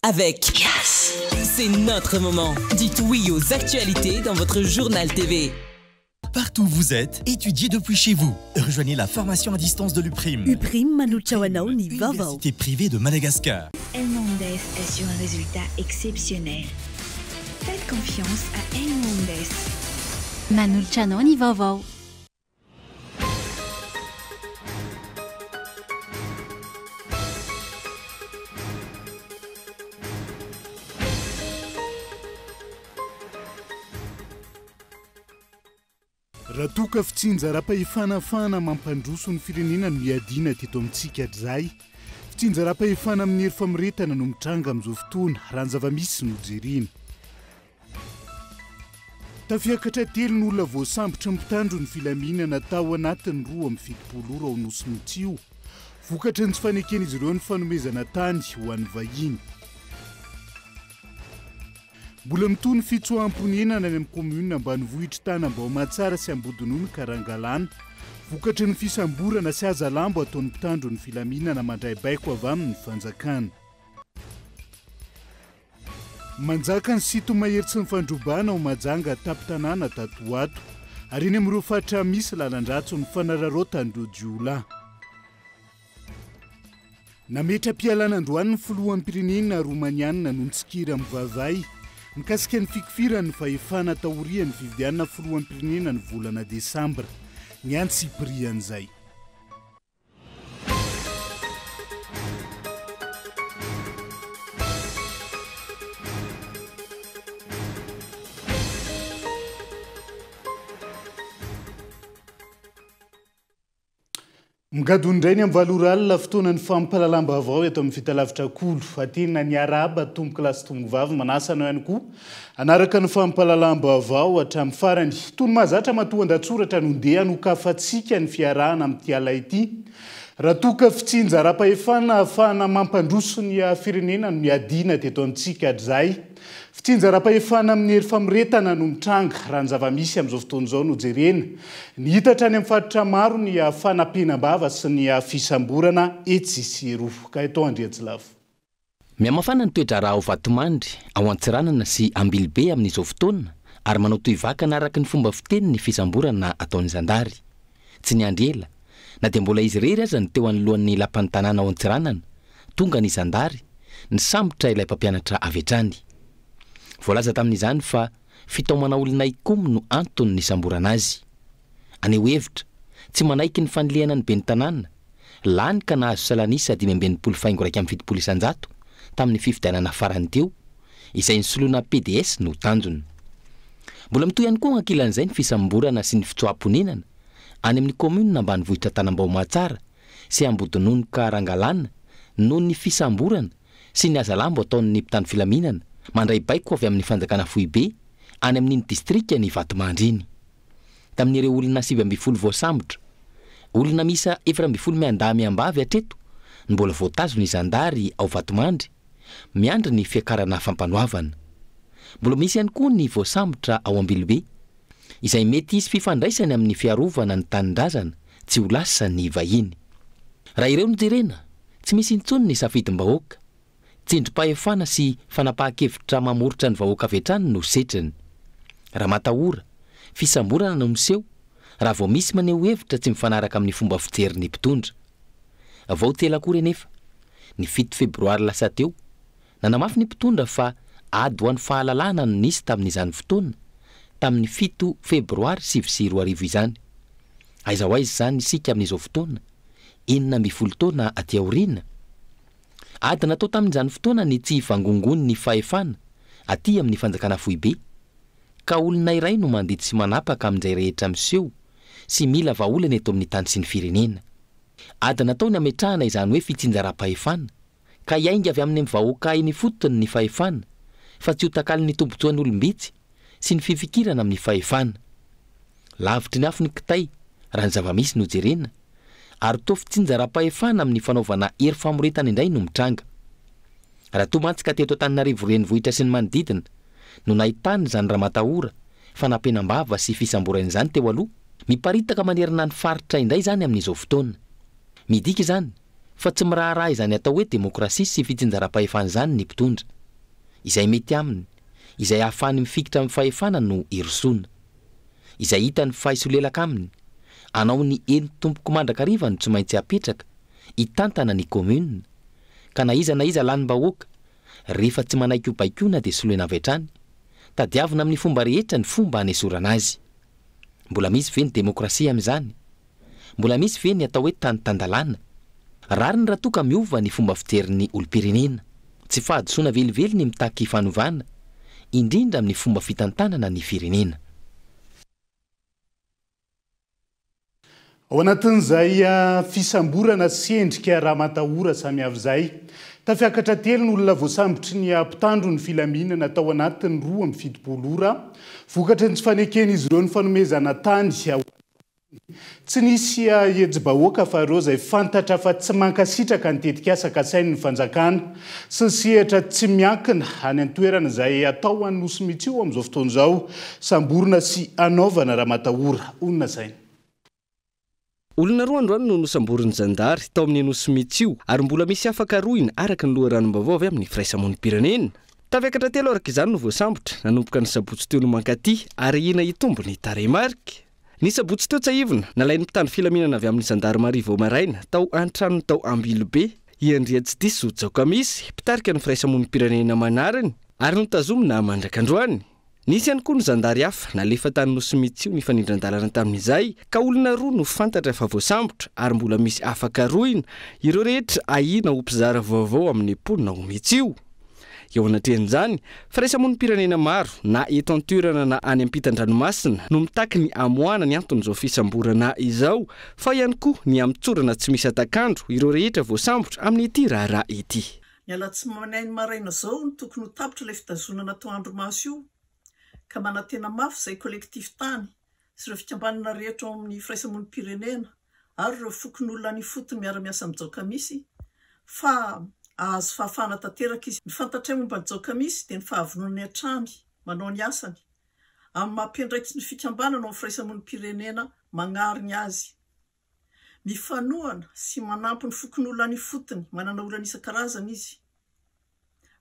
Avec Yes. C'est notre moment. Dites oui aux actualités dans votre journal TV. Partout où vous êtes, étudiez depuis chez vous. Rejoignez la formation à distance de l'UPRIM. UPRIM manolotra ho anao ny vaovao. Université privée de Madagascar. Elmondes assure un résultat exceptionnel. Faites confiance à Elmondes. Manolotra anao ny vaovao. Raha toa ka fitsinjaram-pahefana ahafahana mampandroso ny firenena no iadiana teto amintsika hatrizay, fitsinjaram-pahefana amin'ny hery famoretana no mitranga amin'izao fotoana, raha ny zava-misy no jerena. Tafiakatra telo ny olona voasambotry ny mpitandro ny filaminana tao anatin'ny 72 ora ao Nosy Mitsio, vokatry ny tsy faneken'izy ireo ny fanomezana tany ho an'ny vahiny. Mbola mitohy ny fitsoaham-ponenana any amin'ny kaominina ambanivohitr'i Tanambao Mahatsara sy Ambodinono Karangalana, vokatry ny fisamborana sy hazalambo ataon'ny mpitandro ny filaminana mandray baiko avy amin'ny fanjakana. Manjaka ny sinto-mahery sy ny fandrobana ao Mahajanga tampon-tanàna tato ho ato, ary eny amin'ireo faritra misy lalan-dratsy ny fanararaotan'ireo jiolahy. Nametra-pialana androany ny filoham-pirenena Romaniana no nitsikera mivaivay mikasika ny fikifiran'ny fahefana taorian'ny fifidianana filoham-pirenena ny volana desambra. Ny antsipirian'izay. Migadona indray ny amin'ny valo ora alina, fotoanan'ny fampahalalam-baovao eto amin'ny Fitalavitra Kolo. Tena niarahaba tompokolahy sy tompokovavy, manasa anao ihany koa hanaraka ny fampahalalam-baovao hatramin'ny farany. Toy ny mahazatra, matoan-dahatsoratra no ndeha hanokafantsika ny fiarahana amin'ity alina ity. Raha toa ka fitsinjaram-pahefana ahafahana mampandroso ny firenena no niadiana teto amintsika hatrizay, Fitsinjaram-pahefana amin'ny hery famoretana no mitranga, raha ny zava-misy amin'izao fotoana izao no jerena. Nihitatra any amin'ny faritra maro ny fanampenam-bava sy ny fisamborana etsy sy eroa. Gaëtan Andriantsilavo. Mihamafana ny toe-draharaha ao Vatomandry, ao Antsiranana sy Ambilobe amin'izao fotoana ary manao tohivakana araka ny fomba fiteny ny fisamborana ataon'ny zandary. Tsy niandry ela, na dia mbola izy irery aza no teo anoloan'ny lapan'ny tanàna ao Antsiranana, tonga ny zandary, nisambotra ilay mpampianatra avy hatrany. Voalaza tamin'izany fa fitaomana olona hikomy no antony nisamborana azy. Haneho hevitra, tsy manaiky ny fanilihana ny ben'ny tanàna, lany ka nahazo salan'isa 65 faingo 71% tamin'ny fifidianana farany teo, izay nisoloana pds no tanjona. Mbola mitohy ihany koa ankilan'izay ny fisamborana sy ny fitsoaham-ponenana any amin'ny kaominina ambanivohitra Tanambao Mahatsara sy Ambodinonoka Rangalana noho ny fisamborana sy ny hazalambo ataon'ny mpitandro filaminana mandray baiko avy amin'ny fanjakana foibe any amin'iny distrikan'i Vatomandry iny. Tamin'ireo olona 19 voasambotra, olona miisa 14 miandahy miambavy hatreto no mbola voatazon'ny zandary ao Vatomandry, miandry ny fiakarana fampanoavana. Mbola misy ihany koa ny voasambotra ao Ambilobe, izay mety hisy fifandraisany amin'ny fiarovana ny tanindrazana tsy ho lasa ny vahiny. Raha ireo no jerena, tsy misy intsony ny safidim-bahoaka. Tsindrim-pahefana sy fanapahan-kevitra mamoritra ny vahoaka avy hatrany no setriny. Ramatahora, fisamborana no miseho raha vao misy maneho hevitra tsy mifanaraka amin'ny fomba fijerin'ny mpitondra. Vao tsy ela akory anefa, ny fito febroary lasa teo, nanamafy ny mpitondra fa ady ho an'ny fahalalahana no nisy tamin'izany fotoana, tamin'ny fito febroary 2009 izany. Aiza ho aiza izany isika amin'izao fotoana, 16 taona aty aoriana? Ady natao tamin'izany fotoana ny tsy hivangongoan'ny fahefana aty amin'ny fanjakana foibe, ka olona iray no mandidy sy manapaka amin'izay rehetra miseho sy mila vahaolana eto amin'ny tany sy ny firenena. Ady natao ny hametrahana izany hoe fitsinjaram-pahefana, ka hiainga avy amin'ny vahoaka eny ifotony ny fahefana, fa tsy ho takalon'ny tombontsoan'olom-bitsy sy ny fifikirana amin'ny fahefana. Lavitry ny afo ny kitay, raha ny zava-misy no jerena, ary toa fitsinjaram-pahefana amin'ny fanaovana hery famoretana indray no mitranga. Raha toa mantsy ka teto Antananarivo renivohitra sy ny manodidina no nahitana izany ramatahora, fanampenam-bava sy fisamborana izany teo aloha, miparitaka manerana ny faritra indray izany amin'izao fotoana. Midika izany. fa tsy miraharaha izany atao hoe demokrasia sy fitsinjaram-pahefana izany ny mpitondra. Izay mety aminy, izay ahafahany mifikitra amin'ny fahefana no irosoana. Izay hitany fa hisolelaka aminy, hanao ny eny tompoko mandrakariva no tsy maintsy apetraka hitantana ny commune. Ka na iza na iza lanim-bahoaka, rehefa tsy manaiky ho baikoina dia soloina avy hatrany. Tadiavina amin'ny fomba rehetra ny fomba hanesorana azy. Mbola misy ve ny demokrasia amin'izany? Mbola misy ve ny atao hoe tany tan-dalàna? Rariny raha toa ka miova ny fomba fijerin'ny olom-pirenena. Tsy fahadisoana velively ny mitaky fanovana, indrindra amin'ny fomba fitantanana ny firenena. Ao anatin'izay fisamborana sy endrika ramatahora samihafa izay, tafiakatra telo ny olona voasambotry ny mpitandro ny filaminana tao anatin'ny 72 ora, vokatry ny tsy faneken'izy ireo ny fanomezana tany ho an'ny Tsy nisy hetsi-bahoaka fa ireo izay fantatra fa tsy mankasitraka ny tetikasa kasain'ny fanjakana sy ny sehatra tsy miankina any an-toerana izay atao any Nosy Mitsio amin'izao fotoana izao, samborina sy hanaovana ramatahora, hoy ny lazainy. Olona roa androany no nosamborin'ny zandary tao amin'ny Nosy Mitsio ary mbola misy hafa karohina araka ny loharanom-baovao avy amin'ny firaisamonim-pirenena. Tafiakatra telo araka izany no voasambotra nanomboka ny sabotsy teo no mankaty ary ahiana hitombo ny tarehimarika. Ny sabotsy teo tsiahivina, nalain'ny mpitandro filaminana avy amin'ny zandarimaria vao maraina tao an-tranony tao Ambilobe i Andriatsidiso Jaokamisy, mpitarika ny firaisamonim-pirenena Manariny, ary notazomina mandrak'androany. Nisy ihany koa ny zandary hafa nalefa tany Nosy Mitsio nifanindran-dalana tamin'izay, ka olona roa no fantatra fa voasambotra ary mbola misy hafa karohina, ireo rehetra ahiana ho mpizara vaovao amin'ny mponina ao Mitsio. Eo anatrehan'izany, firaisamonim-pirenena maro, na eto an-toerana na any ampitan-dranomasina, no mitaky ny hamoahana ny anton'izao fisamborana izao, fa ihany koa ny hamotsorana tsy misy hatak'andro ireo rehetra voasambotra amin'ity raharaha ity. Ny alatsinainy maraina izao no tokony ho tapitra ilay fitazonana atoandro maso io, ka manantena mafy izay collectif tany sy ireo fikambanana rehetra ao amin'ny firaisamonim-pirenena ary ireo fokonolona any ifotony miara-miasa amin'i Jaokamisy fa hahazo fahafahana tanteraka izy. Ny fantatray momba an'i Jaokamisy dia ny fahavononany hatrany manao ny asany amin'ny maha mpiandraikitry ny fikambanana ao amin'ny firaisamonim-pirenena magnariny azy. Mifanohana sy manampy ny fokonolona any ifotony manana olana isan-karazany izy.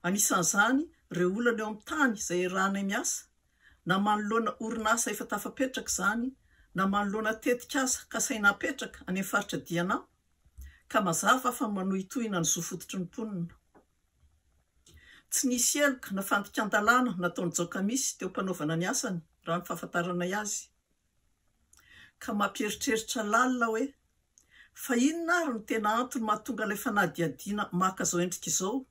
Anisan'izany ireo olana eo amin'ny tany izay iarahanay miasa na manoloana orinasa efa tafapetraka izany na manoloana tetikasa kasaina hapetraka any amin'ny faritra Diana ka mazava fa manohitohina ny zo fototry ny mponina. Tsy nisy heloka na fandikan-dalàna nataon'i Jaokamisy teo am-panaovana ny asany raha ny fahafantaranay azy. Ka mampieritreritra lalina hoe fa inona ary no tena antony mahatonga ilay fanadihadiana maka izao endrika izao?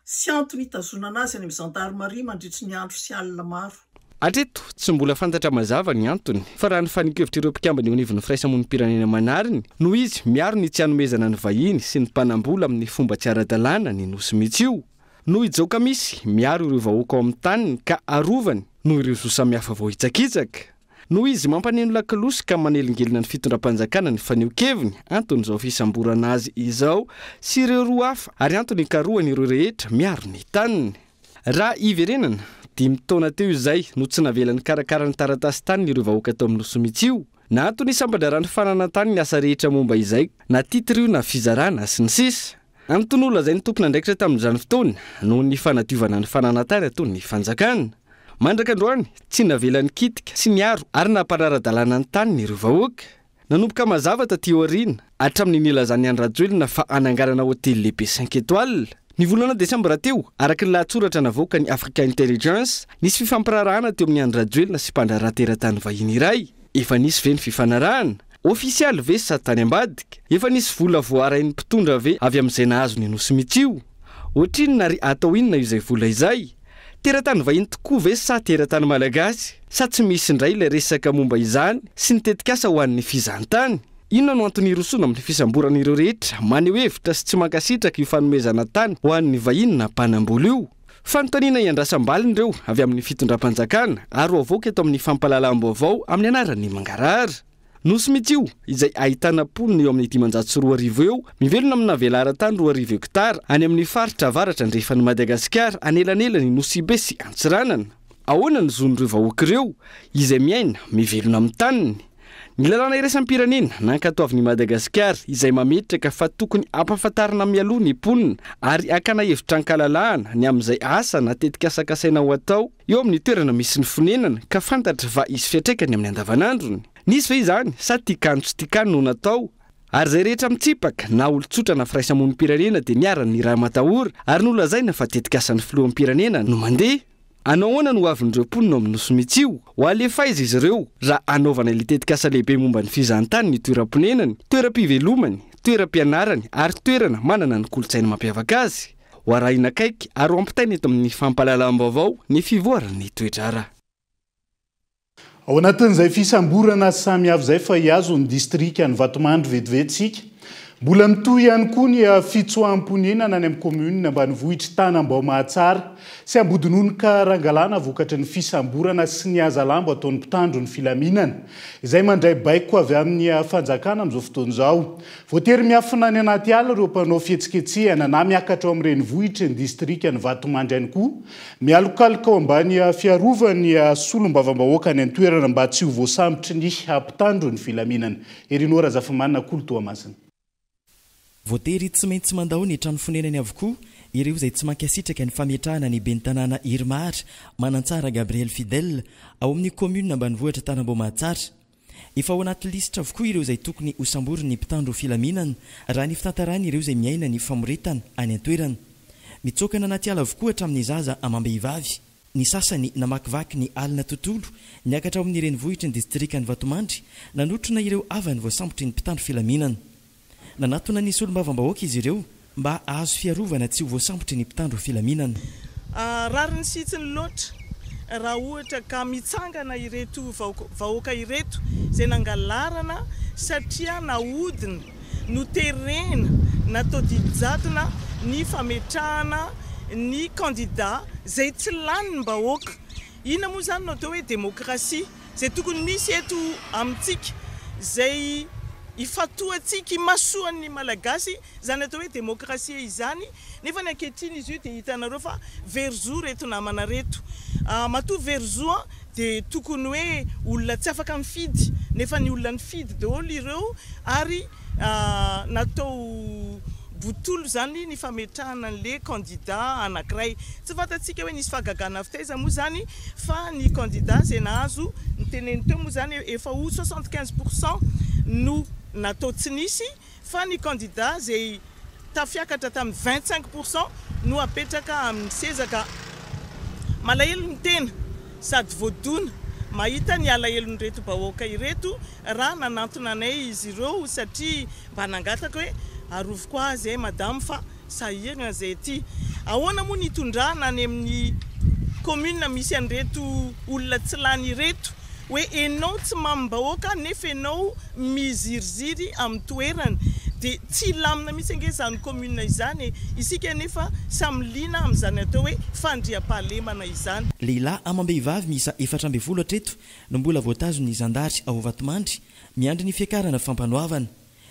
sy antony hitazonana azy any amin'ny zandarimaria mandritry ny andro sy alina maro. Hatreto, tsy mbola fantatra mazava ny antony, fa raha ny fanehoan-kevitr'ireo mpikambana eo anivon'ny firaisamonim-pirenena manariny, noho izy miaro ny tsy hanomezana ny vahiny sy ny mpanam-bola amin'ny fomba tsy ara-dalàna ny Nosy Mitsio. Noho i Jaokamisy miaro ireo vahoaka ao amin'ny taniny ka arovany noho ireo zo samihafa voahitsakitsaka. Noho izy mampaneno lakolosy ka manelingelina ny fitondram-panjakana ny fanehoan-keviny, anton'izao fisamborana azy izao sy ireo roa hafa ary antony hikarohany ireo rehetra miaro ny taniny. Raha hiverenana, dimy taona teo izay no tsy navela nikarakara ny taratasin-taniny ireo vahoaka tao amin'ny Nosy Mitsio. Naaton'ny sampan-draharahan'ny fananan-tany ny asa rehetra momba izay, na titre io na fizarana, sy ny sisa. Antony nolazain'ny tompon'andraikitra tamin'izany fotoana noho ny fanadiovana ny fananan-tany ataon'ny fanjakana. Mandraka androany, tsy navela nikitika sy niaro ary nampanara-dalàna ny taniny ireo vahoaka. Nanomboka mazava taty aoriana, hatramin'ny nilazan'i Andry Rajoelina fa hananganana hotely lehibe cinq étoiles. Ny volana desambra teo, araka ny lahatsoratra navoakan'ny Africa Intelligence, nisy fifampiraharahana teo amin'i Andry Rajoelina sy mpandraharaha teratany vahiny iray. Efa nisy ve ny fifanarahana? Ofisialy ve sa tany ambadika? Efa nisy vola voarain'ny mpitondra ve avy amin'izay nahazo ny Nosy Mitsio? Ohatrinona ary atao inona izay vola izay? Teratany vahiny tokoa ve sa teratany malagasy? Sa tsy misy indray ilay resaka momba izany sy ny tetikasa ho an'ny fizahantany? Inona no antony hirosoana amin'ny fisamborana ireo rehetra maneho hevitra sy tsy mankasitraka io fanomezana tany ho an'ny vahiny na mpanambola io? Fanontaniana iandrasam-baliny ireo avy amin'ny fitondram-panjakana ary ho avoaka eto amin'ny fampahalalam-baovao amin'ny anaran'ny mangarahara. Nosy Mitsio, izay ahitana mponina eo amin'ny 2500 eo, mivelona amina velaran-tany 2000 hektara any amin'ny faritra avaratra andrefan'i Madagasikara anelanelan'i Nosy-Be sy Antsiranana. Ahoana ny zon'ireo vahoaka ireo, izay miaina, mivelona amin'ny taniny? Ny lalàna iraisam-pirenena nankatoavin'i Madagasikara izay mametraka fa tokony hampahafantarina mialoha ny mponina ary hakana hevitra an-kalalahana ny amin'izay asa na tetikasa kasaina ho atao eo amin'ny toerana misy ny fonenana ka fantatra fa hisy fiantraikany amin'ny andavanandrony. Nisy ve izany sa tian-kano tsy tian-kano no natao? Ary izay rehetra mitsipaka na olon-tsotra na firaisamonim-pirenena dia niharan'ny ramatahora ary nolazaina fa tetikasan'ny filoham-pirenena no mandeha. Hanao ahoana ny hoavin'ireo mponina ao amin'ny Nosy Mitsio? Ho alefa aiza izy ireo raha hanaovana ilay tetikasa lehibe momba ny fizahantany ny toeram-ponenany, toeram-pivelomany, toeram-pianarany ary toerana manana ny kolontsaina mampiavaka azy? Ho arahina akaiky ary ho ampitaina eto amin'ny fampahalalam-baovao ny fivoaran'ny toe-draharaha. Ao anatin'izay fisamborana samihafa izay fa hihazo ny distrikan'i Vatomandry vetivety isika. Mbola mitohy ihany koa ny fitsoaham-ponenana any amin'ny kaominina ambanivohitr'i Tanambao Mahatsara sy Ambodinonoka Rangalana vokatry ny fisamborana sy ny hazalambo ataon'ny mpitandro ny filaminana izay mandray baiko avy amin'ny fanjakana amin'izao fotoana izao. Voatery miafina any anaty ala ireo mpanao fihetsiketsehana na miakatra ao amin'ny renivohitry ny distrikan'i Vatomandry ihany koa Mialokaloka ao ambany fiarovan'ny solombavambahoaka any an-toerana mba tsy ho voasambotry ny mpitandro ny filaminana. Herinoa Razafimanana Kolo Toamasina. Voatery tsy maintsy mandao ny trano fonenany avokoa ireo izay tsy mankasitraka ny fametrahana ny ben'ny tanàna Irmar Manantsara Gabriel Fidèle ao amin'ny kaominina ambanivohitra Tanambao Mahatsara. Efa ao anaty lisitra avokoa ireo izay tokony hosamborin'ny mpitandro filaminana, raha ny fitantaran'ireo izay miaina ny famoretana any an-toerana. Mitsoaka anaty ala avokoa hatramin'ny zaza amam-behivavy. Ny sasany namakivaky ny alina tontolo niakatra ao amin'ny renivohitry ny distrikan'i Vatomandry nanotrona ireo havany voasambotry ny mpitandro filaminana. Nanatona ny solombavambahoaka izy ireo mba hahazo fiarovana tsy ho voasambotry ny mpitandro filaminana. Rariny sy hitsiny loatra raha ohatra ka mitsangana ireto vahoaka ireto izay nangalarana satria nahodina, noterena, natao didy jadona ny fametrahana ny kandida izay tsy lanim-bahoaka. Inona moa izany no atao hoe demokrasia? Izay tokony misy eto amintsika, izay ifantohantsika, imasoan'ny Malagasy, izany atao hoe demokrasia izany, nefa ny ankehitriny izy io dia hitanareo fa very zo ireto namana ireto. Matoa very zo dia tokony hoe olona tsy afaka mifidy, nefa ny olona nifidy daholo ireo ary Natao botolo izany ny fametrahana an'ilay kandida anankiray. Tsy fantatsika hoe nisy fahagagana avy taiza moa izany fa ny kandida izay nahazo ny teneno teo moa izany efa ho 75 pour cent no natao tsy nisy fa ny kandida izay tafiakatra tamin'ny 25 pour cent no apetraka amin'ny seza ka malahelo ny tena sady voadona mahita ny alahelon'ireto bahoaka ireto raha nanantona anay izy ireo satria mba nangataka hoe arovy koa azy eh madame fa sahirana zay aty. Ahoana moa ny hitondrana any amin'ny commune misy an'ireto olona tsy lany ireto hoe enao tsy mamim-bahoaka nefa enao miziriziry amin'ny toerany dia tsy hilamina mihitsy ange izany commune izany e! Isika anefa samy liana amin'izany atao hoe fandriampahalemana izany. Lehilahy amam-behivavy miisa 14 hatreto no mbola voatazon'ny zandary ao Vatomandry miandry ny fiakarana fampanoavana.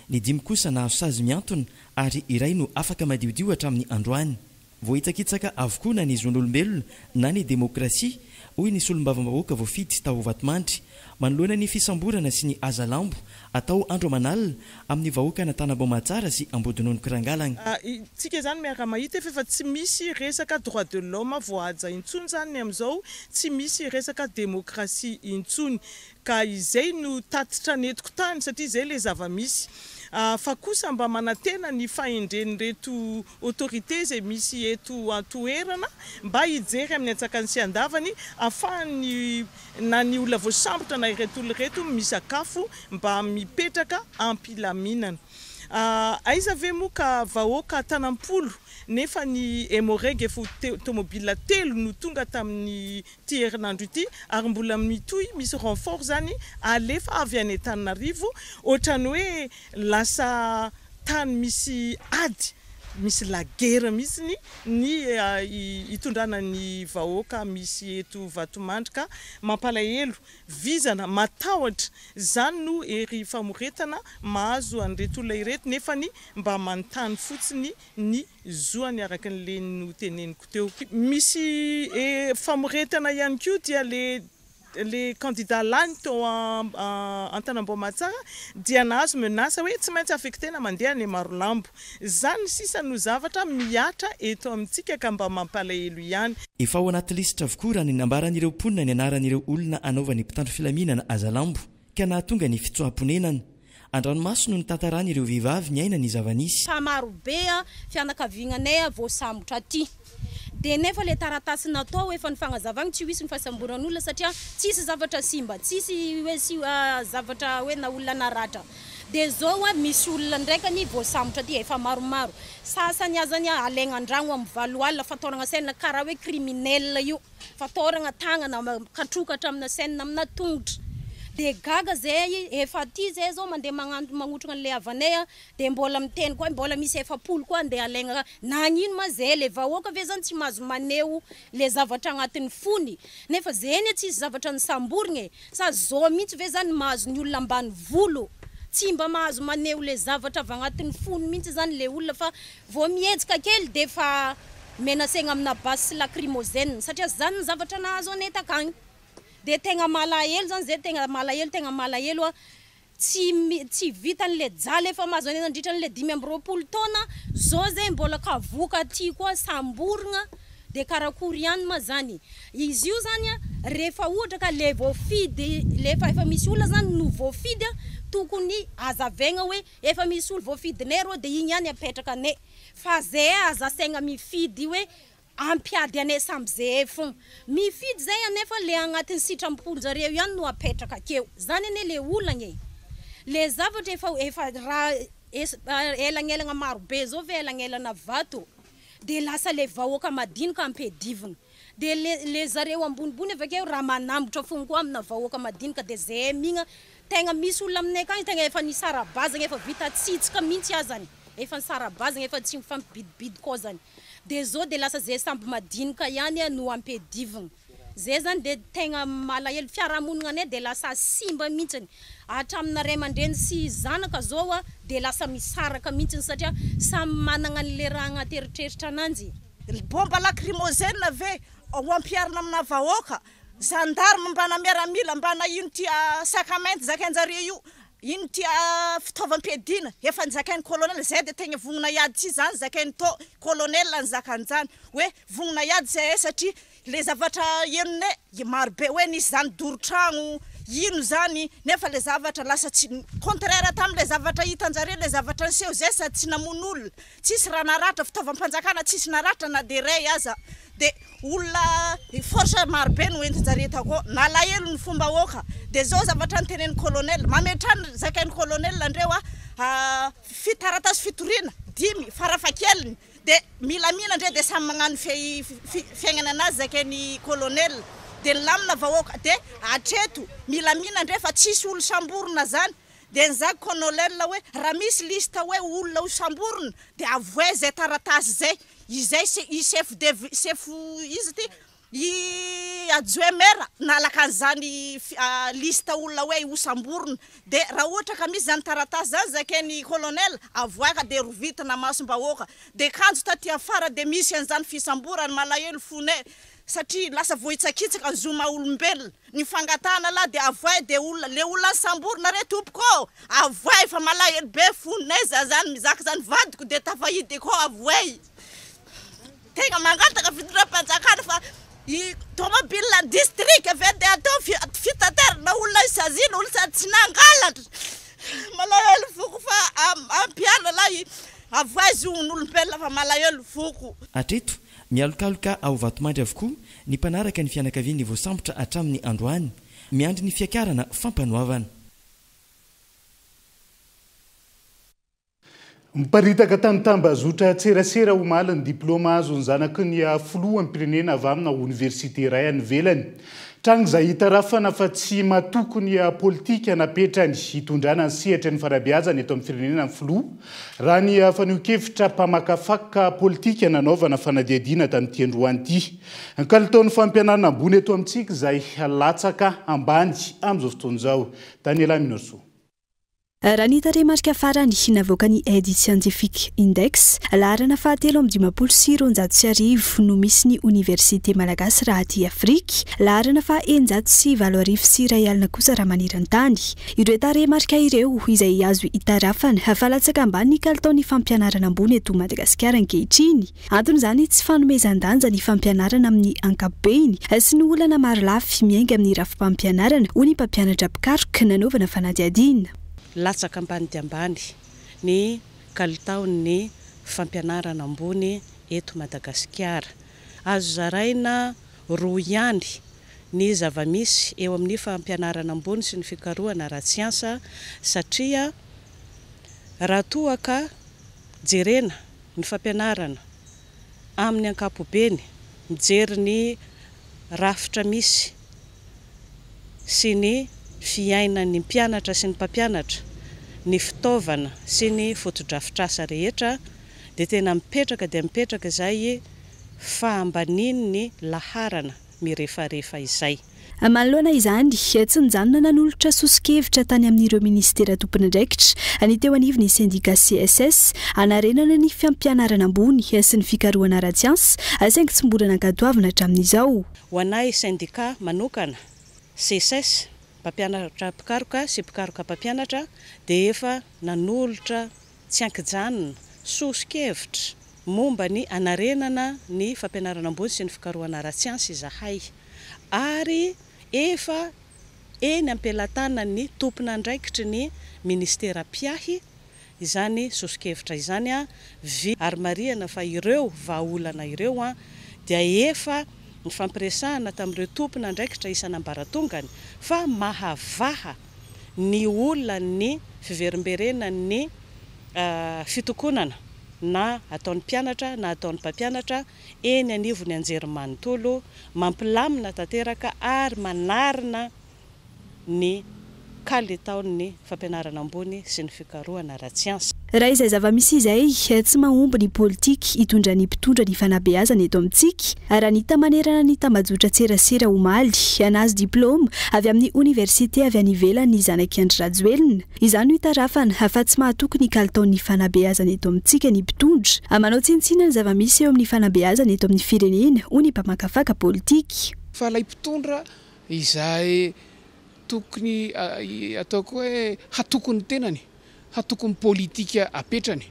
Ny dimy kosa nahazo sazy mihantona ary iray no afaka madiodio hatramin'ny androany. Voahitsakitsaka avokoa na ny zon'olombelona na ny demokrasia, hoy ny solombavambahoaka voafidy tao Vatomandry, manoloana ny fisamborana sy ny hazalambo atao andro aman'alina amin'ny vahoakan'Antanambao Mahatsara sy Ambodinono Kirangalagna. Tsika izany miara-mahita efa fa tsy misy resaka droit de l'homme voahaja intsony izany ny amin'izao, tsy misy resaka demokrasia intsony. Ka izay no tatitra nentiko tany satria izay ilay zava-misy. Fa kosa mba manantena ny fahendren'ireto autorité izay misy eto an-toerana mba hijery amin'ny antsakany sy andavany afahan'ny na ny olona voasambotra na ireto olona ireto misakafo mba mipetraka am-pilaminana. Aiza ve moa ka vahoaka tanam-polo nefa ny Emmo-Reg efa ho tomobile telo no tonga tamin'ny ity herinandro ity ary mbola mitohy misy renfort izany alefa avy any Antananarivo, ohatran'ny hoe lasa tany misy ady, misy la guerre mihitsy ny hitondrana ny vahoaka misy eto Vatomandry ka mampalahelo, vizana, matahotra, izany no hery famoretana mahazo an'ireto olona ireto nefany mba manontany fotsiny ny zoany araka ny le noteneniko teo. Misy famoretana ihany koa dia le. Le candidat lany tao Antanambao Mahatsara dia nahazo menace hoe tsy maintsy affecter-na mandeha any Marolambo. Izany sisa no zavatra mihatra eto amintsika ka mba mampalahelo ihany. Efa ao anaty lisitra avokoa raha ny nambaran'ireo mponina ny anaran'ireo olona hanaovan'ny mpitandro filaminana hazalambo ka nahatonga ny fitsoaham-ponenana. An-dranomaso no nitantaran'ireo vehivavy niaina ny zava-nisy. Fa marobe fianakaviagnanay voasambotra aty. Dia nefa le taratasy natao efa nifagnazavagna tsy ho hisy ny fahasamboran'olona satria tsisy zavatra simba, tsisy hoe zavatra hoe na olona naratra. Dia zao misy olona ndraikany voasambotra aty efa maromaro. Sasany azany alaigna andragno amin'ny valo alina fatoragna chaine karaha hoe criminel io. Fatoragna tagnana, katroka hatramina chaine amina tongotra. Dia gaga zay, efa aty zay zao mandeha magnano magnotrogna an'le havanay dia mbola miteny koa mbola misy 40 koa andeha alaigna nagnino ma zay le vahoaka ve zany tsy mahazo maneho le zavatra agnatin'ny fony nefa zay anie tsisy zavatra nisamborigna e sa zao mihitsy ve zany mahazo ny olona ambanivolo tsy mba mahazo maneho le zavatra avy agnatin'ny fony mihitsy zany le olona fa vao mihetsika kely dia efa menacegna amina basy sy lacrymogène satria zany ny zavatra nahazo anay takagny dia tegna malahelo zany zay tegna malahelo tegna malahelo a tsy tsy vitan'le jaly efa mahazo anay nandritra an'le 25 taona zao zay mbola kavoka aty koa samborigna dia karakory ihany ma zany izy io zany a rehefa ohatra ka le voafidy le efa efa misy olona zany no voafidy a tokony azavaigna hoe efa misy olo voafidinay rô dia igny ihany apetraka anay fa zay aza asaigna mifidy hoe ampiady anay samby zay fogna mifidy zay anefa le agnatin'ny sitram-ponjareo ihany no apetraka akeo zany anie le olagna e le zavatra efa efa raha elagnelagna marobe zao ve elagnelana vato dia lasa le vahoaka madinika ampiadivina dia le le zareo ambonimbony avakeo raha manambotra fogna koa amina vahoaka madinika dia zay migna tegna misy olona aminay akagny tegna efa nisarabazagna efa vita tsitsika mihitsy azany efa nisarabazagna efa tsy mifampibidibidy koa zany dia zao dia lasa zay samby madinika ihany no ampiadivina zay zany dia tegna malahelo fiarahamonina anay dia lasa simba mihitsiny hatramina ray aman-dreny sy zanaka zao a dia lasa misaraka mihitsiny satria samy manana an'le raha agnaty eritreritra ananjy. Bomba lacrymogène ve ho ampiharina amina vahoaka gendarme mbana miaramila mbana ino ty sakamainty zakainjare io ino ty fitaovam-piadiana efa nizakain'ny colonel zay dia tegna vognona hiady tsy zany zakain'ny to colonel nizakan'izany hoe vognona hiady zay satria le zavatra henonay marobe hoe nisy zany doro tragno ino zany nefa le zavatra lasa tsy contraire tam'le zavatra hitanjare le zavatra niseho zay sady tsy namono olona tsisy raha naratra fitaovam-panjakana tsisy naratra na de ray aza de olona force marobe no entinjare takao nalahelo ny fomba-hoaka de zao zavatra nytenen'ny colonel mametrany zakain'ny colonel andreo a fitaratasy fitoriana 5 farafakeliny de milamina ndre de samy magnano fiaignana anazy zakain'ny colonel de nilamina vahoaka de atreto milamina ndre fa tsisy olo samborina zany de nizaka colonel hoe raha misy liste hoe olona ho samborina de avoay zay taratasy zay izay i chef de chef izy ty i adjoint maire nalaka an'izany liste olona hoe ho samborina de raha ohatra ka misy zany taratasy zany zakain'ny colonel avoaka de rovitina masom-bahoaka de kanjo taty afara de misy an'izany fisamborany malahelo fonay satria lasa voahitsakitsaka ny zo maha olombelona ny fangatahana lahy de avoay de olona le olona nisamborina re tompoko avoay fa malahelo be fonay za zany mizaka zany vadiko de tafahidy koa avoay tegna mangataka fitondram-panjakana fa i tomobile district ave de atao fitaterana olona isazina olo sady tsy nangalatra malahelo foko fa ampiana lahy avoay zon'olombelona fa malahelo foko. Hatreto mialokaloka ao Vatomandry avokoa ny mpanaraka ny fianakaviany voasambotra hatramin'ny androany miandry ny fiakarana fampanoavana. Miparitaka tamin'ny tambazotra tserasera omaly ny diplôma azon'ny zanaky ny filoham-pirenena avy amina oniversite iray any ivelany. Tranga izay hitarafana fa tsy matoky ny politika napetrany hitondrana ny sehatra ny fanabeazana eto amin'ny firenena ny filoha raha ny fanehoan-kevitra mpamakafaka politika nanaovana fanadihadiana tamin'ity androany ity. Ny kalitaon'ny fampianarana ambony eto amintsika izay latsaka ambany amin'izao fotoana izao. Daniela Minoso. Raha ny tarehimarika farany navoakan'ny Aid Scientific Index, laharana fahatelo amby 1250 no misy ny oniversite malagasy raha aty Afrika, laharana faha 1106 kosa raha maneran-tany. Ireo tarehimarika ireo izay azo itarafana fa latsaka ambany ny kalitaon'ny fampianarana ambony eto Madagasikara ankehitriny. Anton'izany tsy fanomezan-danja ny fampianarana amin'ny ankapobeny sy ny olana marolafy miainga amin'ny rafi-pampianarana, hoy ny mpampianatra mpikaroka nanaovana fanadihadiana. Latsaka ambany dia ambany ny kalitaon'ny fampianarana ambony eto Madagasikara. Azo zaraina roa ihany ny zava-misy eo amin'ny fampianarana ambony sy ny fikarohana ara-tsiansa satria raha toa ka jerena ny fampianarana amin'ny ankapobeny, mijery ny rafitra misy sy ny fiainan'ny mpianatra sy ny mpampianatra, ny fitaovana sy ny fotodrafitrasa rehetra dia tena mipetraka dia mipetraka izay fahambanian'ny laharana mirefarefa izay. Manoloana izany, tsy nijanona nanolotra soso-kevitra tany amin'ireo minisitera tompon'andraikitra ny teo anivon'ny sendika CSS hanarenana ny fampianarana ambony sy ny fikarohana ara-tsiansa, saingy tsy mbola nankatoavina hatramin'izao. Ho anay sendika manokana, CSS, mpampianatra mpikaroka sy mpikaroka mpampianatra, dia efa nanolotra tsy an-kijanona soso-kevitra momba ny hanarenana ny fampianarana ambony sy ny fikarohana ara-tsiansa izahay ary efa eny am-pelatanan'ny tompon'andraikitry ny minisitera mpiahy izany soso-kevitra izany, vi. Ary marihana fa ireo vahaolana ireo dia efa nifampiresahana tamin'ireo tompon'andraikitra isan'ambaratongany fa mahavaha ny olan'ny fiverimberenan'ny fitokonana na ataon'ny mpianatra na ataon'ny mpampianatra eny anivon'ny anjerimanontolo, mampilamina tanteraka ary manarina ny kalitaon'ny fampianarana ambony sy ny fikarohana ara-tsiansa. Raha izay zava-misy izay, tsy mahomby ny politika hitondran'ny mpitondra ny fanabeazana eto amintsika, raha ny hita manerana ny tambajotran-tserasera omaly. Nahazo diplaoma avy amin'ny oniversite avy any ivelany ny zanak'i Andry Rajoelina. Izany no itarafana fa tsy mahatoky ny kalitaon'ny fanabeazana eto amintsika ny mpitondra. Manao tsinontsinona ny zava-misy eo amin'ny fanabeazana eto amin'ny firenena, hoy ny mpamakafaka politika. Fa ilay mpitondra izay tokony ataoko hoe hatoky ny tenany, hatoky ny politika apetrany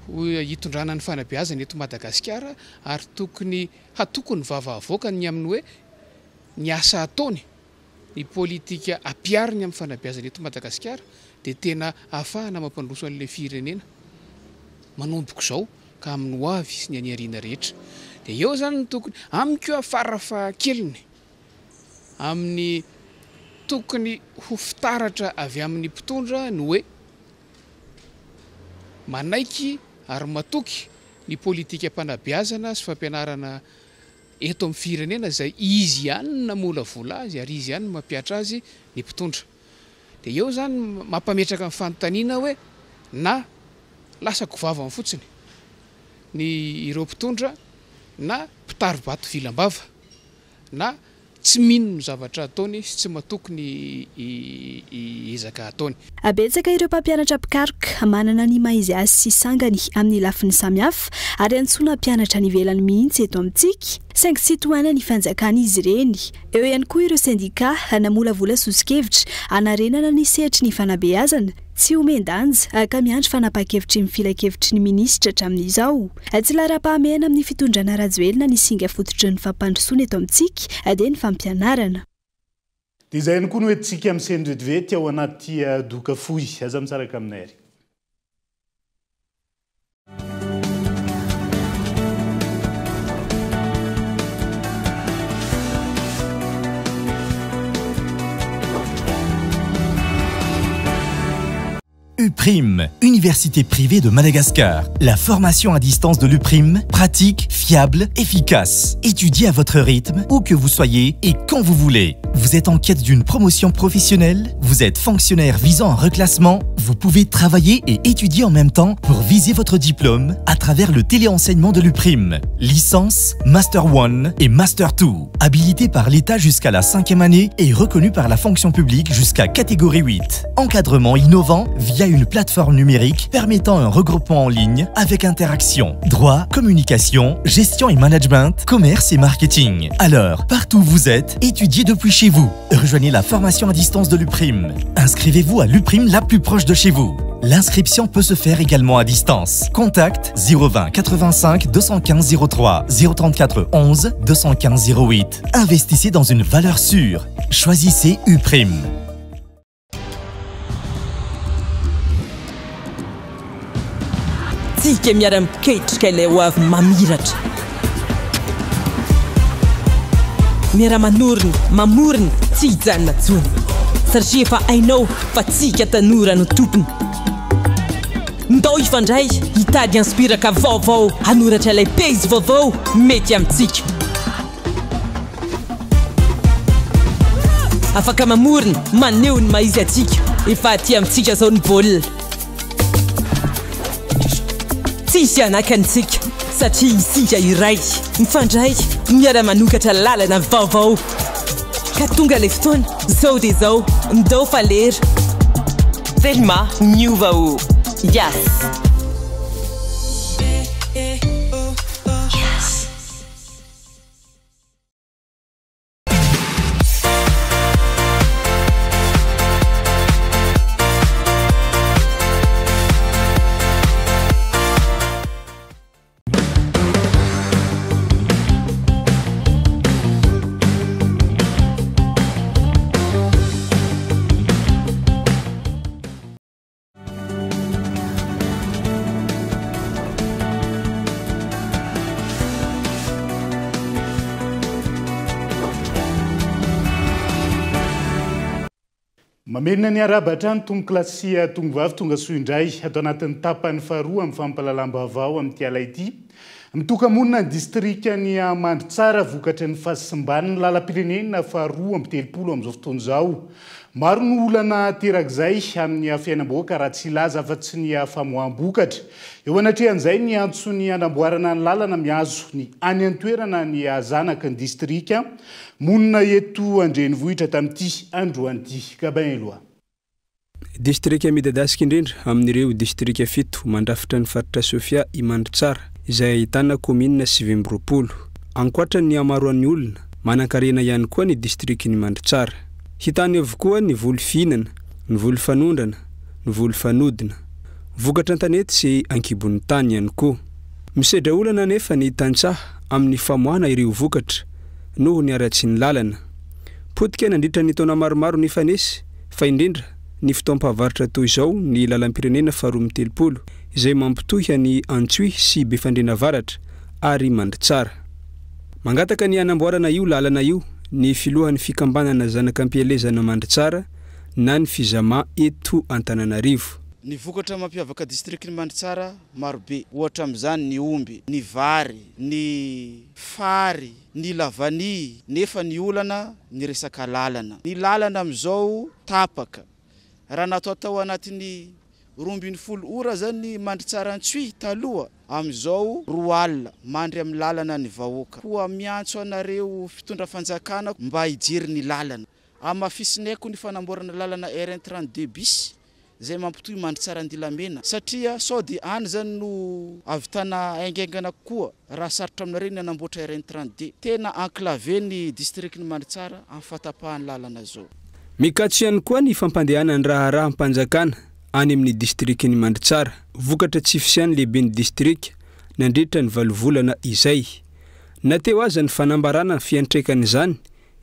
ho hitondrana ny fanabeazana eto Madagasikara ary tokony hatoky ny vava avoakany ny amin'ny hoe ny asa ataony, ny politika ampihariny amin'ny fanabeazana eto Madagasikara dia tena ahafahana mampandroso an'ilay firenena manomboka izao ka amin'ny ho avy sy ny any aoriana rehetra. Dia eo izany no tokony, amiko farafahakeliny, amin'ny tokony ho fitaratra avy amin'ny mpitondra ny hoe manaiky ary matoky ny politikam-panabeazana sy fampianarana eto amin'ny firenena izay izy ihany no namolavola azy ary izy ihany no mampihatra azy ny mpitondra. Dia eo izany mampametraka ny fanontaniana hoe na lasa goavana fotsiny ny ireo mpitondra na mpitari-bato vilam-bava na tsy mino ny zavatra ataony sy tsy matoky ny ezaka ataony. Betsaka ireo mpampianatra mpikaroka manana ny maha izy azy sy sangany amin'ny lafiny samihafa ary antsoina mpianatra any ivelany mihitsy eto amintsika, saingy tsy tohanan'ny fanjakana izy ireny. Eo ihany koa ireo sendikà namolavola soso-kevitra hanarenana ny sehatry ny fanabeazana, tsy omen-danja ka miandry fanapahan-kevitry ny filankevitry ny minisitra hatramin'izao. Tsy laharam-pahamehana amin'ny fitondrana Rajoelina ny singa fototry ny fampandrosoana eto amintsika dia ny fampianarana. Dia izay ihany koa no entintsika miseny vetivety ao anaty doka fohy. Aza misaraka aminay ary. UPRIM, Université privée de Madagascar. La formation à distance de l'UPRIM, pratique, fiable, efficace. Étudiez à votre rythme, où que vous soyez et quand vous voulez. Vous êtes en quête d'une promotion professionnelle Vous êtes fonctionnaire visant un reclassement Vous pouvez travailler et étudier en même temps pour viser votre diplôme à travers le téléenseignement de l'UPRIM. Licence, Master 1 et Master 2. Habilité par l'État jusqu'à la cinquième année et reconnu par la fonction publique jusqu'à catégorie 8. Encadrement innovant via une plateforme numérique permettant un regroupement en ligne avec interaction, droit, communication, gestion et management, commerce et marketing. Alors, partout où vous êtes, étudiez depuis chez vous. Rejoignez la formation à distance de l'UPRIM. Inscrivez-vous à l'UPRIM la plus proche de chez vous. L'inscription peut se faire également à distance. Contact 020 85 215 03 034 11 215 08. Investissez dans une valeur sûre. Choisissez UPRIM. Tsika miara-miketrika ilay ho avy mamiratra. Miara-manorina, mamorona, tsy hijanona intsony. Satria efa hainao fa tsika tanora no tompony. Ndao hifandray, hitady inspiraka vaovao, hanoratra ilay pejy vaovao mety amintsika. Afaka mamorona, maneho ny maha izy antsika. Efa aty amintsika izao ny baolina. Tsisy hanakana antsika satria isika iray, mifandray, miara-manokatra lalana vaovao. Ka tonga ilay fotoana, zao dia zao, ndao fa lera. Telma niova o! Yas! Mamerina ny arahaba hatrany tompokolahy sy tompovavy tonga soa indray ato anatin'ny tapany faharoa amin'ny fampahalalam-baovao amin'ity ala ity. Mitoka-monina ny distrikan'i Mandritsara vokatry ny fahasimban'ny lalam-pirenena faharoa 32 amin'izao fotoana izao. Maro no olana aterak'izay amin'ny fiainam-bahoaka raha tsy hilaza afa-tsy ny famoaham-bokatra. Eo anatrehan'izay, niantso ny hanamboarana ny lalana mihazo ny any an-toerana ny zanaky ny distrika monina eto an-drenivohitra tamin'ity androany ity. Gabin Eloi. Distrika midadasika indrindra amin'ireo distrika fito mandrafitra ny faritra Sofia i Mandritsara, izay ahitana kaominina 29. Ankoatra ny hamaroan'ny olona, manankarena ihany koa ny distrikan'i Mandritsara. Hita any avokoa ny voly fihinana, ny voly fanondrana, ny voly fanodina. Vokatra an-tanety sy an-kibon'ny tany ihany koa. Misedra olana anefa ny tantsaha amin'ny famoahana ireo vokatra noho ny haratsian'ny lalana. Potika nandritra ny taona maromaro nifanesy, fa indrindra ny fotoam-pahavaratra toy izao ny lalam-pirenena faharoa 32 izay mampitohy an'i Antsohihy sy Befandriana Avaratra ary Mandritsara. Mangataka ny hanamboarana io lalana io ny filohan'ny fikambanana Zanak'Ampielezana Mandritsara na ny Fizama eto Antananarivo. Ny vokatra mampiavaka distrikan'i Mandritsara marobe, ohatra amin'izany ny omby, ny vary, ny fary, ny lavania, nefa ny olana ny resaka lalana. Ny lalana amin'izao tapaka. Raha natao tao anatin'ny 12 ora zany ny Mandritsara Antsohihy taloha, amin'izao roa alina mandry amin'ny lalana ny vahoaka. Koa miantso anareo mpitondra fanjakana mba hijery ny lalana. Hamafisinay koa ny fanamboarana lalana RN 32 bis izay mampitohy Mandritsara Andilamena satria sao dia any izany no ahavitana haingaingana kokoa raha sarotra aminareo ny hanamboatra RN 32. Tena enclavé ny district-n'i Mandritsara amin'ny fahatapahan'ny lalana izao. Mikatso ihany koa ny fampandehanan'ny raharaham-panjakana any amin'ny distrikan'i Mandritsara vokatra tsy fisian'ny lehiben'ny distrika nandritra ny valo volana izay. Na teo aza ny fanambarana ny fiantraikan'izany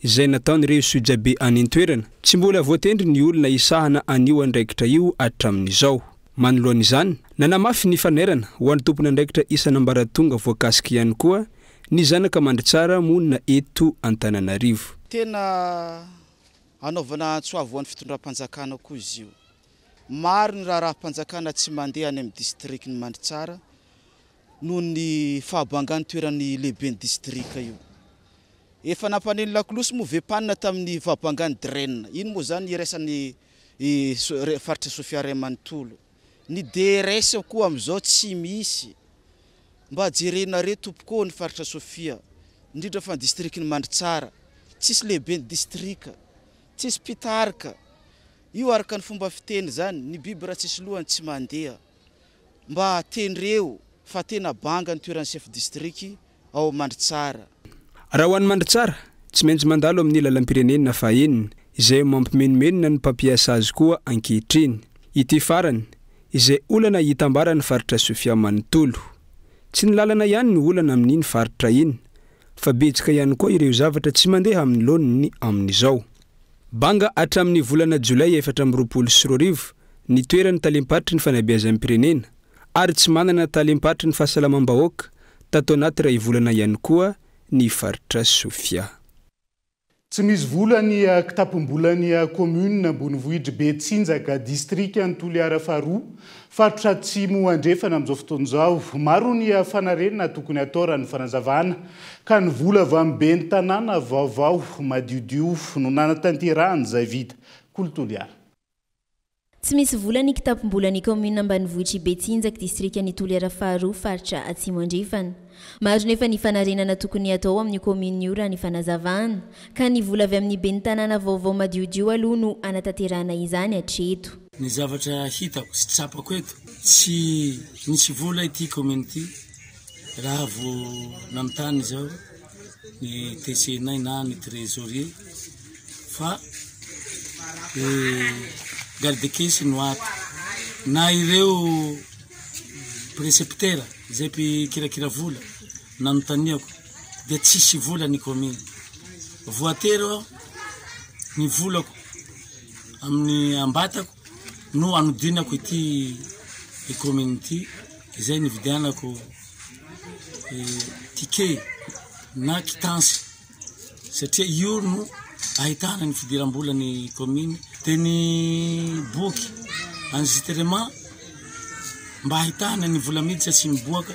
izay nataon'ireo sojabe any an-toerana. Tsy mbola voatendry ny olona hisahana an'io andraikitra io hatramin'izao. Manoloana izany, nanamafy ny fanairana ho an'ny tompon'andraikitra isan'ambaratonga voakasika ihany koa ny zanaka Mandritsara monina eto Antananarivo. Tena anaovana antso avo ho an'ny fitondram-panjakana koa izy io. Maro ny raharaham-panjakana tsy mandeha any amin'ny distrikan'i Mandritsara noho ny fahabangan'ny toeran'ny lehiben'ny distrika io. Efa nampaneno lakolosy moa Vepan tamin'ny fahabangan'ny DREN. Iny moa izany iraisan'ny faritra Sofia iray manontolo. Ny DRS koa amin'izao tsy misy. Mba jerenareo tompoko ô ny faritra Sofia, indrindra fa ny distrikin'i Mandritsara. Tsisy lehiben'ny distrika, tsisy mpitarika. Io araka ny fomba fiteny izany, ny biby raha tsisy lohany tsy mandeha. Mba tendreo fa tena banga ny toeran'ny chef district ao Mandritsara. Raha ho an'i Mandritsara, tsy maintsy mandalo amin'ny lalam-pirenena fahenina, izay mampimenomenona ny mpampiasa azy koa ankehitriny. Ity farany, izay olana hitambaran'ny faritra Sofia manontolo. Tsy ny lalana ihany no olana amin'iny faritra iny, fa betsaka ihany koa ireo zavatra tsy mandeha amin'ny laoniny amin'izao. Banga hatramin'ny volana jolay 2024 ny toeran'ny talem-paritry ny fanabeazam-pirenena ary tsy manana talem-paritry ny fahasalamam-bahoaka tato anaty iray volana ihany koa ny faritra Sofia. Tsy misy vola ny kitapom-bolan'ny kaominina ambonivohitr'i Betsinjaka, distrikan'i Toliara faharoa, faritra Atsimo Andrefana amin'izao fotoana izao. Maro ny fanarenana tokony hatao raha ny fanazavana, ka ny vola avy amin'ny ben'ny tanàna vaovao madiodio no nanatanterahana izay vita. Kolo Toliara. Tsy misy vola ny kitapom-bolan'ny kaominina ambanivohitr'i Betsinjaka, distrikan'i Toliara faharoa, faritra Atsimo Andrefana. Maro nefa ny fanarenana tokony hatao amin'io kaominina io raha ny fanazavana. Ka ny vola avy amin'ny ben'ny tanàna vaovao madiodio aloha no hanatanterahana izany hatreto. Ny zavatra hitako sy tsapako eto, tsy misy vola ity kaominina ity raha vao nanontany izao ny TC-nay na ny trésorier fa garde caisse no ato na ireo précepteur izay mpikirakira vola nanontaniako dia tsisy vola ny commune voatery aho ny volako amin'ny ambatako no anodinako ity commune ity izay nividianako ticket na quittance satria io no ahitana ny fidiram-bola ny commune dia ny boky enregistrement mba ahitana ny vola miditra sy miboaka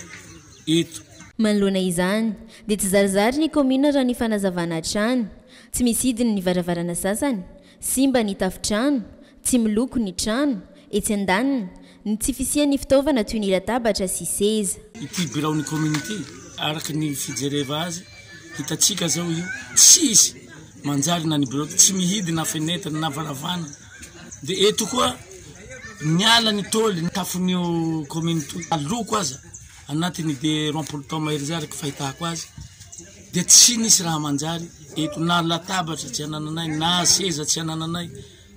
eto. Manoloana izany, dia tsy zarizary ny kaominina raha ny fanazavana hatrany. Tsy misy hidiny ny varavarana sasany, simba ny tafontrano, tsy miloko ny trano, etsy andaniny, ny tsy fisian'ny fitaovana toy ny latabatra sy seza. Ity biraon'ny commune ity, araka ny fijereva azy, hitantsika zao io, tsisy manjary na ny birao, tsy mihidy na fenêtre na varavana, de eto koa niala ny tôle ny tafon'io commune io, loko aza anatin'ny de 20 taona mahery zay araka ny fahitako azy de tsy nisy raha manjary eto na latabatra tsy anananay na seza tsy anananay.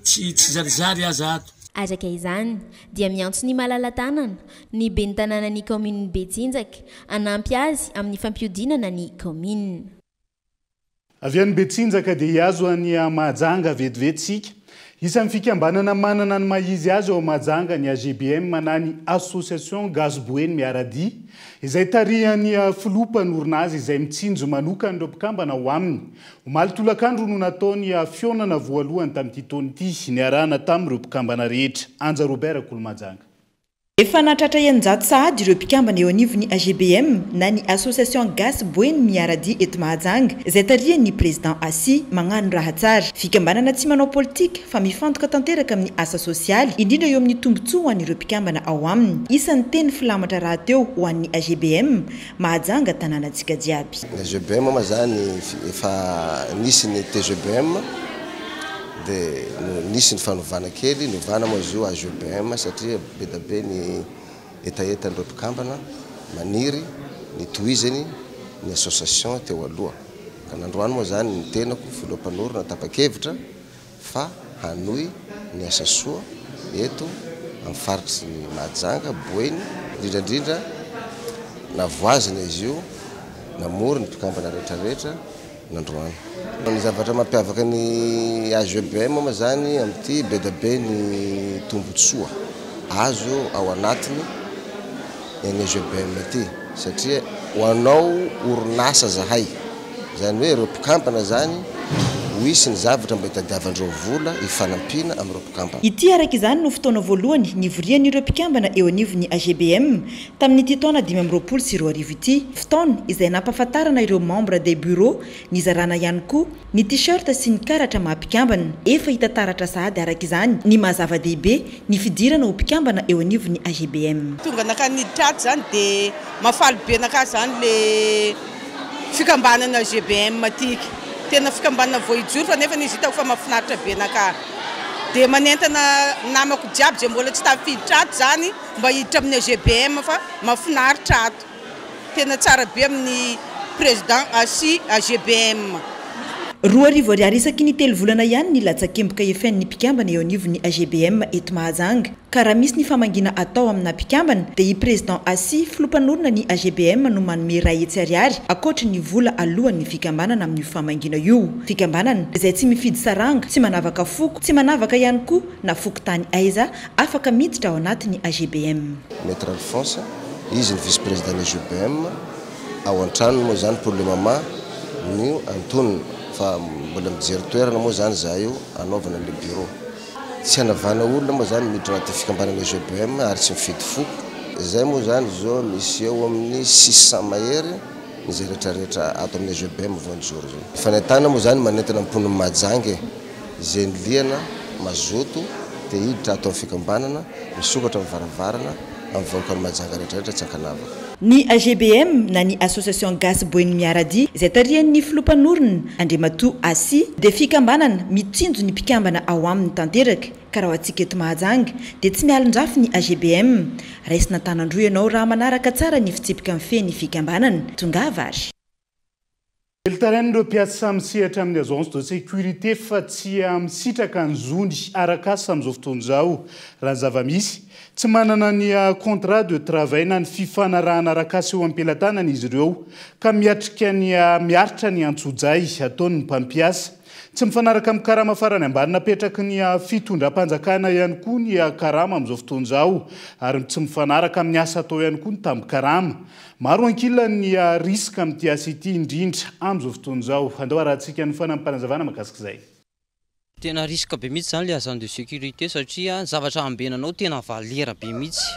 Tsy tsizarizary aza ato. Araka izany, dia miantso ny malala-tanana, ny ben'ny tanànan'ny kaominin'i Betsinjaka, hanampy azy amin'ny fampihodinana ny kaominina. Avy any Betsinjaka dia hihazo an'i Mahajanga vetivety isika. Isan'ny fikambanana manana ny maha izy azy ao Mahajanga ny AGBM na ny Association Gasy Boeny Miara-dia, izay tarihan'ny filoha mpanorina azy izay mitsinjo manokana ireo mpikambana ao aminy. Omaly tolakandro no natao ny fihaonana voalohany tamin'ity taona ity, niarahana tamin'ireo mpikambana rehetra. Anja Robert Rakolomajanga. Efa nahatratra 600 sahady ireo mpikambana eo anivon'ny AGBM na ny Association Gasy Boeny Miara-dia eto Mahajanga, izay tarihan'ny Président Assi Magnano Raha Tsara. Fikambanana tsy manao politika fa mifantoka tanteraka amin'ny asa sosialy, indrindra eo amin'ny tombontsoa ho an'ireo mpikambana ao aminy. Isan'ny teny filamatra rahateo ho an'ny AGBM Mahajanga tanànantsika jiaby. Ny AGBM moa zany efa nisy ny TGBM de nisy ny fanovana kely, novana moa izy io AGBM satria be da be ny hetahetan'ireo mpikambana maniry ny tohizany ny association teo aloha ka nandroany moa zany ny tenako filoha mpanorina tapa-kevitra fa hanohy ny asa soa eto amin'ny faritry Mahajanga, Boeny, indrindra indrindra navoazina izy io namory ny mpikambana rehetra rehetra nandroany. Ny zavatra mampiavaka ny AGBM moa izany amin'ity be dia be ny tombotsoa azo ao anatiny ny AGBM ity satria ho anao orinasa zahay. Izany hoe ireo mpikambana izany ho hisy ny zavatra mba hitadiavan-dreo vola hifanampiana amin'ireo mpikambana. Ity araka izany no fotoana voalohany nivorian'ireo mpikambana eo anivon'ny AGBM tamin'ity taona 2025 ity. Fotoana izay nampahafantarana ireo membres des bureaux, nizarana ihany koa ny t-shirt sy ny karatra maha mpikambana. Efa hita taratra sahady araka izany ny maha zava-dehibe ny fidirana ho mpikambana eo anivon'ny AGBM. Tonga nankany niditra ato izany dia mahafaly be anakahy izany le fikambanana AGBM tiky. Tena fikambanana vao hijoro fa nefa izy hitako fa mahafinaritra be anakahy. Dia manentana namako jiaby izay mbola tsy tafiditra ato izany mba hiditra amin'ny AGBM fa mahafinaritra ato. Tena tsara be amin'ny président sy AGBM. 2000 ariary isaky ny telo volana ihany ny latsakemboka efen'ny mpikambana eo anivon'ny AGBM eto Mahajanga. Ka raha misy ny famangiana atao amina mpikambana dia i Président Assi, filoha mpanorina ny AGBM no manome 100 ariary ankoatry ny vola aloan'ny fikambanana amin'io famangiana io. Fikambanana izay tsy mifidy saranga, tsy manavaka foko, tsy manavaka ihany koa na fokontany aiza afaka miditra ao anatin'ny AGBM. Maître Alphonse, izy ny vice président ny AGBM, ao an-tranony moa izany pour le moment no antonona fa mbola mijery toerana moa izany izahay io hanaovana an'ilay bureau. Tsy hanavana olona moa izany miditra anatin'ny fikambanana AGBM ary tsy mifidy foko. Izay moa izany izao misy eo amin'ny 600 mahery ny izay rehetrarehetra ato amin'ny AGBM vao nijoro izao. Ny fanentanana moa izany manentana ny mponin'i Mahajanga e! Izay niliana, mazoto, te hiditra ato amin'ny fikambanana, misokatra ny varavarana amin'ny vahoakan'i Mahajanga rehetrarehetra tsy ankanavaka. Ny AGBM na ny Association Gasy Boeny Miaradia izay tarihan'ny filoha mpanorina, Andriamatoa Assi, dia fikambanana mitsinjo ny mpikambana ao aminy tanteraka ka raha ho antsika eto Mahajanga dia tsy mialon-drafy ny AGBM. Raisina an-tanan-droa ianao raha manaraka tsara ny fitsipika mifehy ny fikambanana. Tongava ary! Velon-tarain'ireo mpiasa misehatra amin'ny agence de sécurité fa tsy misitraka ny zony arak'asa amin'izao fotoana izao. Raha ny zava-misy, tsy manana ny contrat de travail na ny fifanarahana arak'asa eo am-pelatanana izy ireo ka miatrika ny miaritra ny antsojay ataon'ny mpampiasa. Tsy mifanaraka amin'ny karama farany ambany napetraky ny fitondram-panjakana ihany koa ny karama amin'izao fotoana izao ary tsy mifanaraka amin'ny asa atao ihany koa ny tambin-karama. Maro ankilany ny risque amin'ity asa ity indrindra amin'izao fotoana izao. Andao harahantsika ny fanampim-panazavana mahakasika izay. Tena risque be mihitsy zany le agent de sécurité satria ny zavatra ambenanao tena valera be mihitsy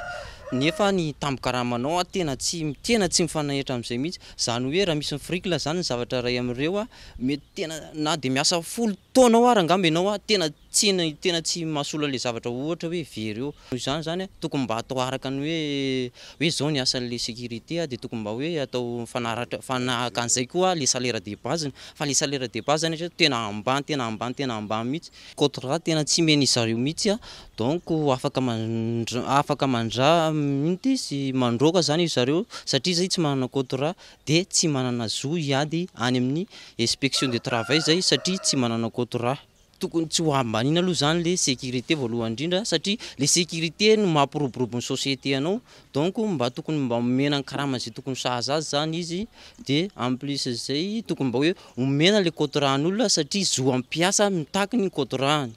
nefa ny tambin-karamanao tena tsy tena tsy mifanahitra amin'izay mihitsy, zany hoe raha misy mifrikla zany ny zavatra iray amin'ireo mety tena na de miasa folo taona ao ary angamba ianao tena Tsy ny tena tsy mahasolo an'ilay zavatra ohatra hoe very eo. Noho izany izany tokony mba atao araka ny hoe hoe izao ny asan'ilay sécurité dia tokony mba hoe atao mifanaraka mifanahaka an'izay koa ilay salaire de base-ny. Fa ilay salaire de base zany hatreto tena ambany tena ambany tena ambany mihitsy. Contrat tena tsy omen'izy zareo mihitsy donc afaka mandra afaka mandra ino ty izy mandroaka zany izy zareo satria zay tsy manana contrat dia tsy manana zo hiady any amin'ny inspection de travail zay satria tsy manana contrat. Tokony tsy ho ambanina aloha zany le sécurité voalohany indrindra satria le sécurité no mampiroborobo ny société anao donc mba tokony mba omena ny karama zay tokony sahaza azy zany izy de en plus zay tokony mba hoe omena le contrat-n'olona satria zo am-piasa mitaky ny contrat-ny.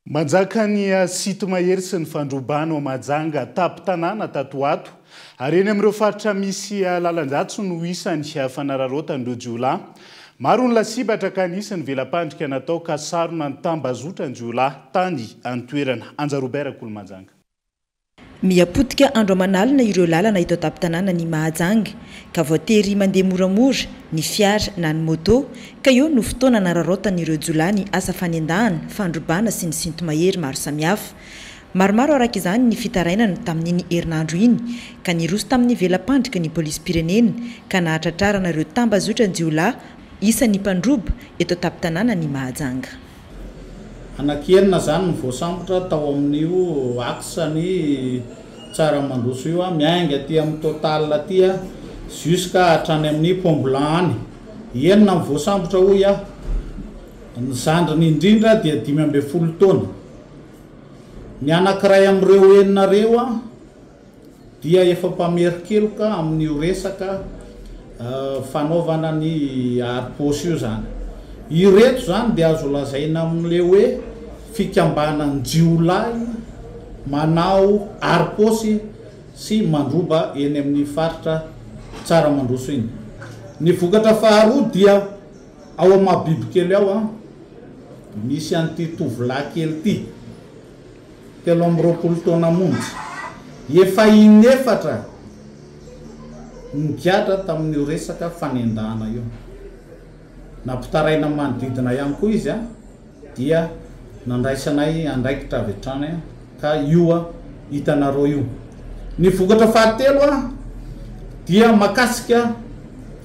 Manjaka ny sinto-mahery sy ny fandrobana ao Mahajanga tampon-tanàna tato ho ato ary eny amin'ireo faritra misy lalan-dratsy no isan'ny fanararaotan'ireo jiolahy. Maro ny lasibatra ka nisy ny vela-pandrika natao ka sarona ny tambazotran-jiolahy tany an-toerana. Anja Robert Rakolomajanga. Miha-potika andro aman'alina ireo lalana eto an-tampon-tanànan'i Mahajanga ka voatery mandeha moramora ny fiara na ny moto ka eo no fotoana anararaotan'ireo jiolahy ny asa fanendahana, fandrobana sy ny sinto-mahery maro samihafa. Maromaro araka izany ny fitarainana tamin'iny herinandro iny ka niroso tamin'ny vela-pandrika ny polisim-pirenena ka nahatratrarana ireo tambazotran-jiolahy isan'ny mpandroba eto an-tampon-tanànan'i Mahajanga. Anaky enina izany no voasambotra tao amin'io axe ny Tsaramandroso io, miainga aty amin'ny Total aty jusqu'à hatrany amin'ny Pont Blanc any. Enina no voasambotra hoy aho. Ny zandriny indrindra dia 15 taona. Ny anankiray amin'ireo enina ireo dia efa mpamerin-keloka amin'io resaka fanaovana ny harom-paosy io izany. Ireto izany dia azo lazaina amin'ilay hoe fikambanan-jiolahy manao harom-paosy sy mandroba eny amin'ny faritra Tsaramandroso iny. Ny vokatra faharoa dia. Ao amin'ny maha bibikely ao an, misy an'ity tovolahy kely ity, 23 taona monja, efa in'efatra nigadra tamin'io resaka fanendahana io. Nampitaraina ny manodidina ihany koa izy dia nandraisanay andraikitra avy hatrany ka io hitanareo io. Ny vokatra fahatelo dia makasika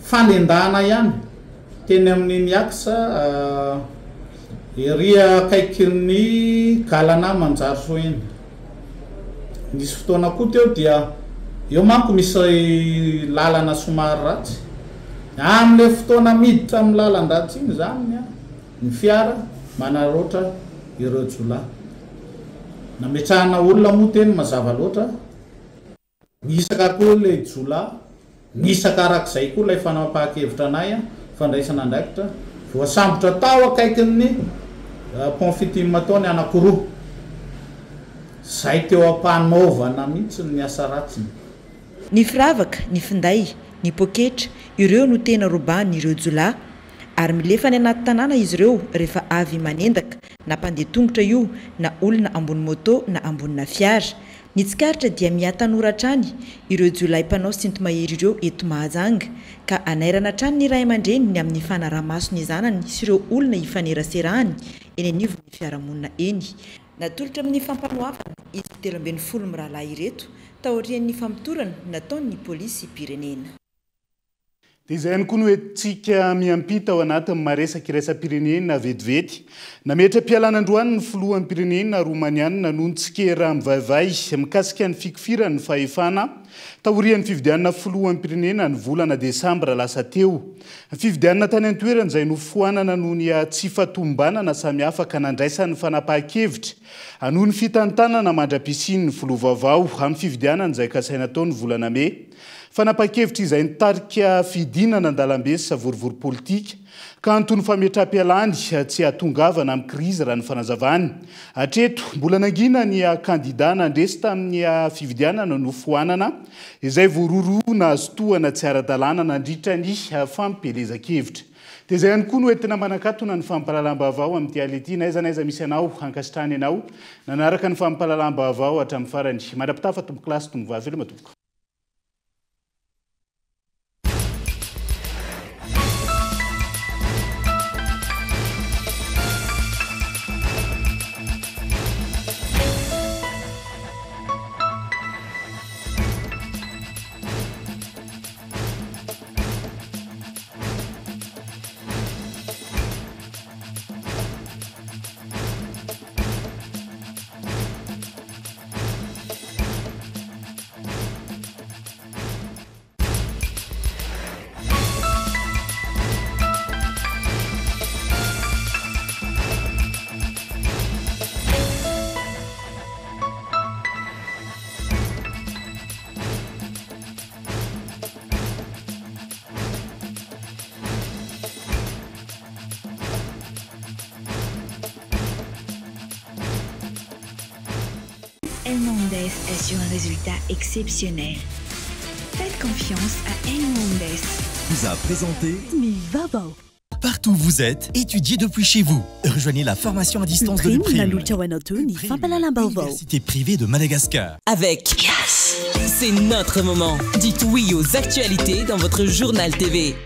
fanendahana ihany teny amin'iny axe ery akaikin'ny Galana Manjarisoa iny. Nisy fotoana koa teo dia eo manko misy lalana somary ratsy. Amin'ilay fotoana miditra amin'ny lalan-dratsy iny izany ny fiara manaraotra ireo jiolahy. Nametrahana olona moa teny mazava loatra. Nisaka koa ilay jiolahy, nisaka arak'izay koa ilay fanapahan-kevitra anay, fandraisana andraikitra, voasambotra tao akaikin'ny pont Fitim tao ny anankiroa, izay teo am-panaovana mihitsy ny asa ratsiny. Ny firavaka, ny finday, ny poketra, ireo no tena robahan'ireo jiolahy. Ary milefa any anaty tanàna izy ireo rehefa avy manendaka, na mpandeha tongotra io, na olona ambony moto na ambonina fiara. Ny tsikaritra dia miha-tanora hatrany ireo jiolahy mpanao sinto-mahery ireo eto Mahajanga, ka anairana hatrany ny ray aman-dreny ny amin'ny fanaraha-maso ny zanany sy ireo olona ifaneraserany eny anivon'ny fiarahamonina eny. Natolotra amin'ny fampanoavana izy 13 mirahalahy ireto taorian'ny famotorana nataon'ny polisim-pirenena. Dia izay ihany koa no entintsika miampita ao anatin'ny maresaka iraisam-pirenena vetivety. Nametra-pialana androany ny filoham-pirenena romanianina noho ny tsikera mivaivay mikasika ny fikofirany ny fahefana taorian'ny fifidianana filoham-pirenena ny volana desambra lasa teo. Ny fifidianana tany an-toerana izay nofoanana noho ny tsy fahatomombanana samihafa ka nandraisany fanapahan-kevitra hanohy ny fitantanana mandra-pisian'ny filoha vaovao amin'ny fifidianana izay kasaina atao ny volana mey. Fanapahan-kevitra izay nitarika fidinana an-dalambe sy savorovoro politika, ka anton'ny fametraham-pialany tsy hahatongavana amin'ny krizy raha ny fanazavany. Hatreto, mbola nangina ny kandida nandresy tamin'ny fifidianana nofoanana, izay voarohirohy nahazo tohana tsy ara-dalàna nandritra ny fampielezan-kevitra. Dia izay ihany koa no entina manakatona ny fampahalalam-baovao amin'ity alina ity. Na aiza na aiza misy anao, ankasitrahana ianao nanaraka ny fampahalalam-baovao hatramin'ny farany. Mandra-pitafa tompokolahy sy tompovavy. Veloma tompoko. Elmondes assure un résultat exceptionnel. Faites confiance à Elmondes. Vous a présenté Mivavao. Partout où vous êtes, étudiez depuis chez vous. Rejoignez la formation à distance de l'UPRIM. Nanolotra ho anao teo ny fampahalalam-baovao. Université privée de Madagascar. Avec Yes, c'est notre moment. Dites oui aux actualités dans votre journal TV.